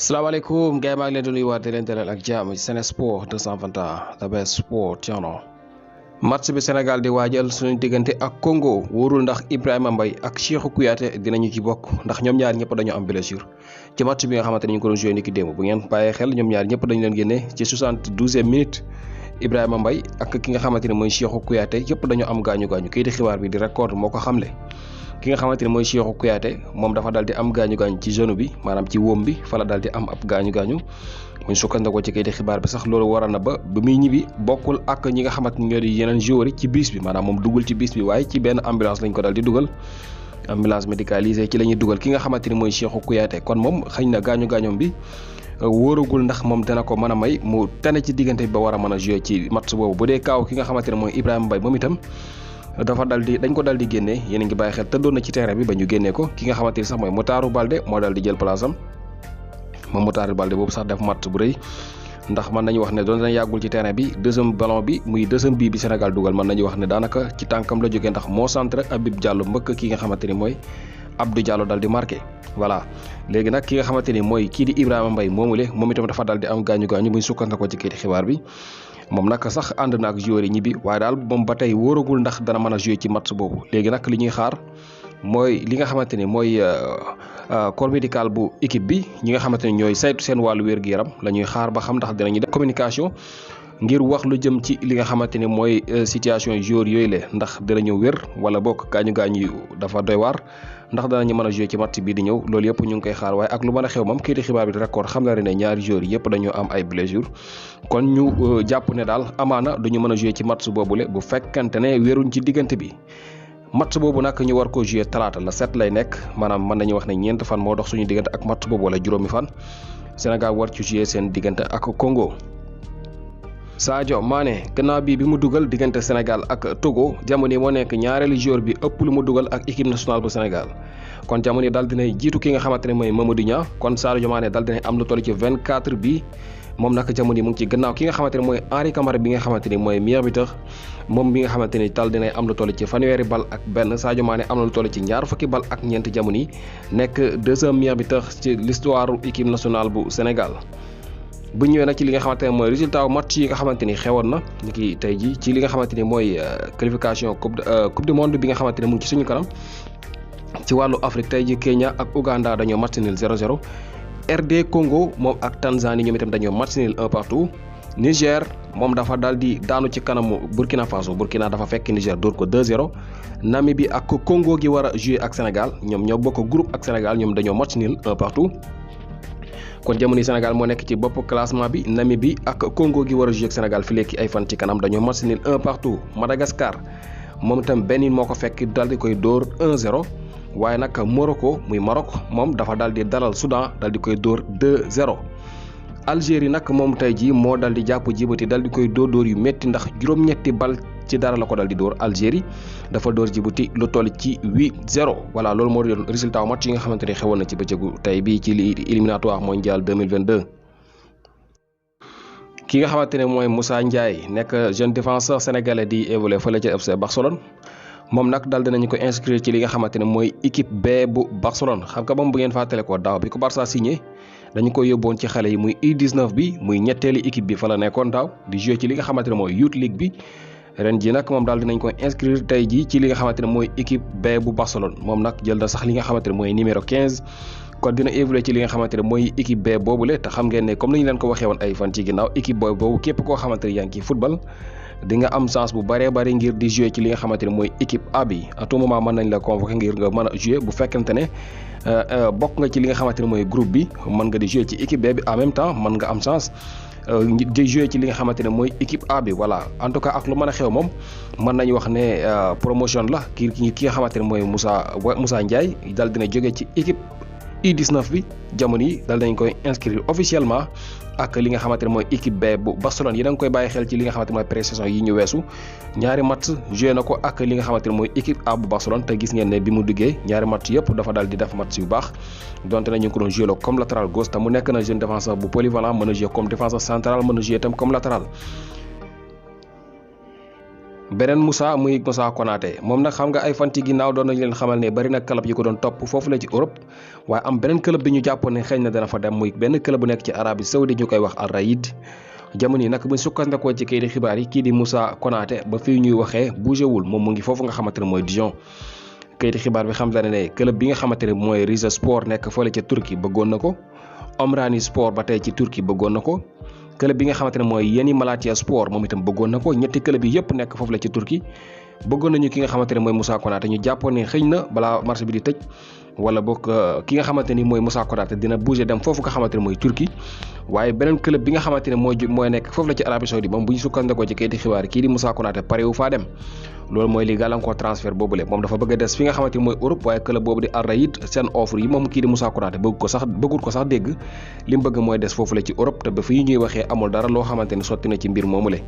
salaamaaleykum gars yi maa ngi leen di nuyuwaat di leen dalal ak jàmm ci Sen Sport 221 the best sport channel. match bi Sénégal di waajal suñu diggante ak Congo wóorul ndax Ibrahima Mbaye ak Cheikhou Kouyaté dinañu ci bokk ndax ñoom ñaar ñëpp dañu am blessure ci match bi nga xamante ne ñu ngi ko doon joué ni ki démb bu ngeen bàyyee xel ñoom ñaar ñëpp dañu leen génne ci 72e minute. Ibrahima Mbaye ak ki nga xamante ne mooy Cheikhou Kouyaté yëpp dañu am gaañu kii di xibaar bi di record moo ko xamle. ki nga xamante ne mooy Cheikhou Kouyaté moom dafa daal di am gaañu ci genou bi maanaam ci wóom bi fa la daal di am ab gaañu buñ sukkandikoo ci kayiti xibaar bi sax loolu waral na ba muy ñibbi bokkul ak ñi nga xamante ni ñoo di yeneen joueurs yi ci bus bi maanaam moom duggul ci bus bi waaye ci benn ambulance lañ ko daal di dugal ambulance médicalisée ci la ñuy dugal ki nga xamante ni mooy Cheikhou Kouyaté kon moom xëy na gaañoom bi wóoragul ndax moom dana ko mën a may mu tane ci diggante bi ba war a mën a jouer ci match boobu bu dee kaaw ki nga xamante ne mooy Ibrahima Mbaye moom itam dañ ko daal di génnee yéen a ngi bàyyi xel tëddoon na ci terrain bi ba ñu génnee ko ki nga xamante ni sax mooy Moutarou Baldé moo daal di jël place am moom Moutarou Baldé boobu sax def match bu rëy ndax mën nañu wax ne doon na yàggul ci terrain bi deuxième ballon bi muy deuxième bii bi Sénégal dugal mën nañu wax ne daanaka ci tànkam la jógee ndax moo centré Habib Diallo mbëkk ki nga xamante ni mooy Abdou Diallo daal di marqué voilà léegi nag ki nga xamante ni mooy kii di Ibrahima Mbaye moomule moom itam dafa daal di am gaañu buñ sukkandikoo ci kii di xibaar bi moom nag sax ànd na ak joueur yi ñibbi waaye daal moom ba tey wóoragul ndax dana mën a jouer ci match boobu léegi nag li ñuy xaar mooy li nga xamante ni mooy corps médical bu équipe bi ñi nga xamante ni ñooy saytu seen wàllu wér-gu-yaram la ñuy xaar ba xam ndax dinañu def communication ngir wax lu jëm ci li nga xamante ni mooy situation joueur yooyu le ndax dinañu wér wala bokk gaañu dafa doy waar ndax danañu mën a jouer ci match bii di ñëw loolu yëpp ñu ngi koy xaar waaye ak lu mën a xew moom kii di xibaar bi di record xam na ne ñaari joueurs yëpp dañoo am ay blessure kon ñu jàpp ne daal amaana duñu mën a jouer ci match boobule bu fekkante ne wéruñ ci diggante bi match boobu nag ñu war ko jouer talaata la 7 lay nekk maanaam mën nañu wax ne 4 fan moo dox suñu diggante ak match boobu wala juróomi fan Sénégal war ci jouer seen diggante ak Congo. Sadio Mané gannaaw bi mu dugal diggante Sénégal ak Togo jamono yi moo nekk ñaareelu joueur bi ëpp lu mu dugal ak équipe nationale bu Sénégal kon jamono yi daal dinay jiitu ki nga xamante ne mooy Mamadou Niang kon Sadio Mané daal dinay am lu toll ci 24 bi moom nag jamono yi mu ngi ci gannaaw ki nga xamante ne mooy Henri Camara bi nga xamante ni mooy meilleur buteur moom bi nga xamante ni daal dinay am lu toll ci fanweeri bal ak benn Sadio Mané am na lu toll ci ñaar fukki bal ak ñeent jamono yi nekk deuxième meilleur buteur ci l'histoire équipe nationale bu Sénégal. bu ñëwee nag ci li nga xamante ne mooy résultat match yi nga xamante ni xewoon na ni ki tey ji ci li nga xamante ni mooy qualification coupe du monde bi nga xamante ne mu ngi ci suñu kanam ci wàllu Afrique tey ji Kenya ak Ouganda dañoo match nul 0-0 RD Congo moom ak Tanzanie ñoom itam dañoo match nul 1 partout Niger moom dafa daal di daanu ci kanamu Burkina Faso Burkina dafa fekk Niger dóor ko 2-0 Namibie ak Congo gi war a jouer ak Sénégal ñoom ñoo bokk groupe ak Sénégal ñoom dañoo match nul 1 partout kon jamono yi Sénégal moo nekk ci bopp classement bi Namibie ak Congo gi war a jouer ak Sénégal fi léegi ay fan ci kanam dañoo match nul 1 partout Madagascar moom itam Benin moo ko fekk daal di koy dóor 1-0 waaye nag Morocco muy Maroc moom dafa daal di dalal Soudan daal di koy dóor 2-0 Algérie nag moom tey jii moo daal di jàpp Djibouti daal di koy dóor yu métti ndax juróom-ñetti bal ci dara la ko daal di dóor Algérie dafa dóor Djibouti lu toll ci 8-0 voilà loolu moo doon résultat match yi nga xamante ni xewoon na ci bëccëgu tey bii ci li éliminatoire mondial 2022. ki nga xamante ne mooy Moussa Ndiaye nekk jeune défenseur sénégalais di évoluer fële ca FC Barcelone moom nag daal dinañu ko inscrire ci li nga xamante ne mooy équipe B bu Barcelone xam nga moom bu ngeen fàttale ko daaw bi ko Barça signé dañu ko yóbboon ci xale yi muy U19 bi muy ñetteeli équipe bi fa la nekkoon daaw di jouer ci li nga xamante ne mooy Youth League bi. ren ji nag moom daal dinañ ko inscrire tey jii ci li nga xamante ne mooy équipe B bu Barcelone moom nag jël na sax li nga xamante ne mooy numéro 15 kon dina évoluer ci li nga xamante ne mooy équipe B boobule te xam ngeen ne comme ni ñu leen ko waxee woon ay fan ci ginnaaw équipe boobu képp koo xamante ne yaa ngi ciy football di nga am chance bu bëree bëri ngir di jouer ci li nga xamante ne mooy équipe A bi à tout moment mën nañ la convoquer ngir nga mën a jouer bu fekkente ne bokk nga ci li nga xamante ne mooy groupe bi mën nga di jouer ci équipe B bi en même temps mën nga am chance di jouer ci li nga xamante ne mooy équipe A bi voilà en tout cas ak lu mën a xew moom mën nañu wax ne promotion la ki nga xamante ne mooy Moussa Ndiaye daal dina jógee ci équipe U19 bi jamono yi daal dañ koy inscrire officiellement ak li nga xamante ne mooy équipe B bu Barcelone yi da nga koy bàyyi xel ci li nga xamante ne mooy pré-saison yi ñu weesu ñaari match joué na ko ak li nga xamante ne mooy équipe A bu Barcelone te gis ngeen ne bi mu duggee ñaari match yëpp dafa daal di def match yu baax donte na ñu ngi ko doon joué comme latéral gauche te mu nekk na jeune défenseur bu polyvalent mën a joué comme défenseur central mën a joué itam comme latéral beneen Moussa muy Moussa Konaté moom nag xam nga ay fan ci ginnaaw doon nañu leen xamal ne bari na club yi ko doon topp foofu la ci Europe waaye am beneen club bi ñu jàppoon ne xëy na dana fa dem muy benn club bu nekk ci Arabie Saoudite ñu koy wax Al Raid jamono yi nag buñ sukkandikoo ci kayiti xibaar yi kii di Moussa Konaté ba fii ñuy waxee bougé wul moom mu ngi foofu nga xamante ne mooy Dijon. kayiti xibaar bi xam la ne club bi nga xamante ne mooy Rizespor nekk fële ca Turquie bëggoon na ko Omrani Sport ba tey ci Turquie bëggoon na ko club bi nga xamante ne mooy Yeni Malatya Sport moom itam bëggoon na ko ñetti club yi yëpp nekk foofu la ci Turquie bëggoon nañu ki nga xamante ne mooy Moussa Konaté ñu jàppoon ne xëy na balaa marché bi di tëj wala boog ki nga xamante ni mooy Moussa Konaté dina bouger dem foofu nga xamante ne mooy Turquie waaye beneen club bi nga xamante ne mooy nekk foofu la ci Arabie Saoudite moom bu ñu sukkandikoo ci kayiti xibaar kii di Moussa Konaté pare wu faa dem loolu mooy li gàllankoor transfert boobule moom dafa bëgg a des fi nga xamante ni mooy Europe waaye club boobu di Al Raid seen offre yi moom kii di Moussa Konaté bëggul ko sax dégg li mu bëgg mooy des foofu la ci Europe te ba fii ñuy waxee amul dara loo xamante ni sotti na ci mbir moomule.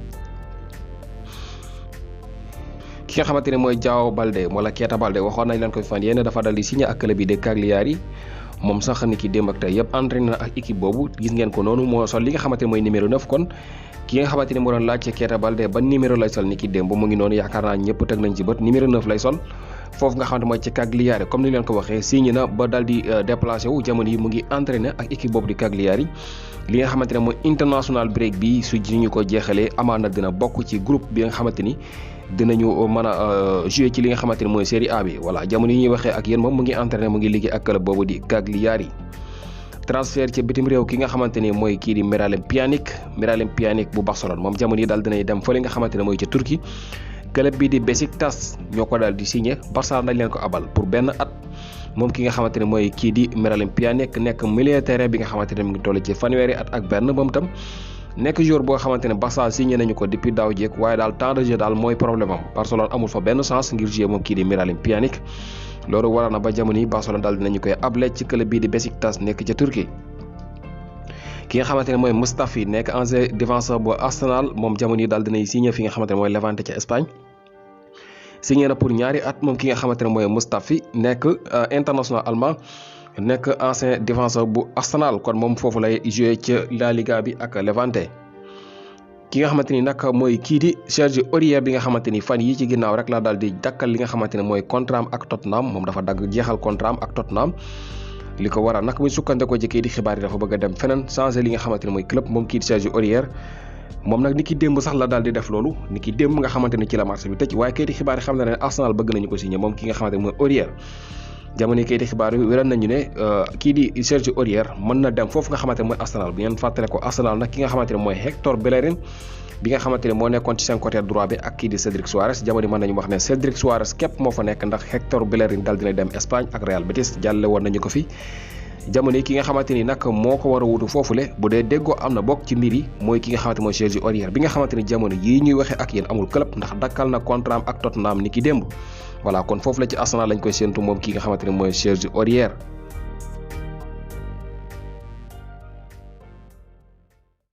ki nga xamante ne mooy Diao Baldé wala Keita Baldé waxoon nañ leen ko fan yéen dafa dal di signé ak club bi de Cagliari moom sax ni ki démb ak tey yëpp entraîné na ak équipe boobu gis ngeen ko noonu moo sol li nga xamante ne mooy numéro 9 kon ki nga xamante ne moo doon laajte Keita Baldé ban numéro lay sol ni ki démb mu ngi noonu yaakaar naa ñëpp teg nañ ci bët numéro 9 lay sol foofu nga xamante mooy ci Cagliari comme ni leen ko waxee signé na ba dal di déplacé wu jamono yi mu ngi entraîné ak équipe boobu di Cagliari li nga xamante ne mooy international break bi su ñu ko jeexalee amaana dina bokk ci groupe bi nga xamante ni dinañu mën a jouer ci li nga xamante ne mooy Série A bi voilà jamono yi ñuy waxee ak yéen moom mu ngi entraîné mu ngi liggéey ak club boobu di Cagliari. transfert ci bitim réew ki nga xamante ni mooy kii di Miralem Pjanic bu Barcelone moom jamono yi daal dinay dem fële nga xamante ne mooy ca Turquie club bi di Besiktas ñoo ko daal di signé Barça dañ leen ko abal pour benn at moom ki nga xamante ne mooy kii di Miralem Pjanic nekk milieu terrain bi nga xamante ne mu ngi toll ci fanweeri at ak benn moom tam nekk joueur boo xamante ne Barça signé nañu ko depuis daaw jéeg waaye daal temps de jeu daal mooy problème am Barcelone amul fa benn chance ngir jouer moom kii di Miralem Pjanic loolu waral na ba jamono yi Barcelone daal dinañu koy able ci club bii di Besiktas nekk ca Turquie. ki nga xamante ne mooy Mustafi nekk ancien défenseur bu Arsenal moom jamono yi daal dinay signé fi nga xamante ne mooy Levante ca Espagne signé na pour ñaari at moom ki nga xamante ne mooy Mustafi nekk international allemand nekk ancien défenseur bu Arsenal kon moom foofu lay joué ca La Liga bi ak Levante. ki nga xamante ni nag mooy kii di Serge Aurier bi nga xamante ni fan yi ci ginnaaw rek la daal di dakkal li nga xamante ne mooy contrat am ak Tottenham moom dafa dagg jeexal contrat am ak Tottenham li ko waral nag muy sukkandikoo ci kii di xibaar yi dafa bëgg a dem feneen changer li nga xamante ne mooy club moom kii di Serge Aurier moom nag ni ki démb sax la daal di def loolu ni ki démb nga xamante ni ci la marché bi tëj waaye kii di xibaar yi xam na ne Arsenal bëgg nañu ko signé moom ki nga xamante ne mooy Aurier jamono kayiti xibaar yi wéral nañu ne kii di Serge Aurier mën na dem foofu nga xamante ne mooy Arsenal bu ngeen fàttale ko Arsenal nag ki nga xamante ne mooy Hector Bellerin bi nga xamante ne moo nekkoon ci seen côté droit bi ak kii di Cédric Soares jamono mën nañu wax ne Cédric Soares képp moo fa nekk ndax Hector Bellerin dal dina dem Espagne ak Real Betis jàlle woon nañu ko fi jamono ki nga xamante ni nag moo ko war a wutu foofule bu dee déggoo am na bokk ci mbir yi mooy ki nga xamante mooy Serge Aurier bi nga xamante ni jamono yii ñuy waxee ak yéen amul club ndax dakkal na contrat am ak Tottenham ni ki démb voilà kon foofu la ci Arsenal lañ koy séentu moom ki nga xamante ne mooy Serge Aurier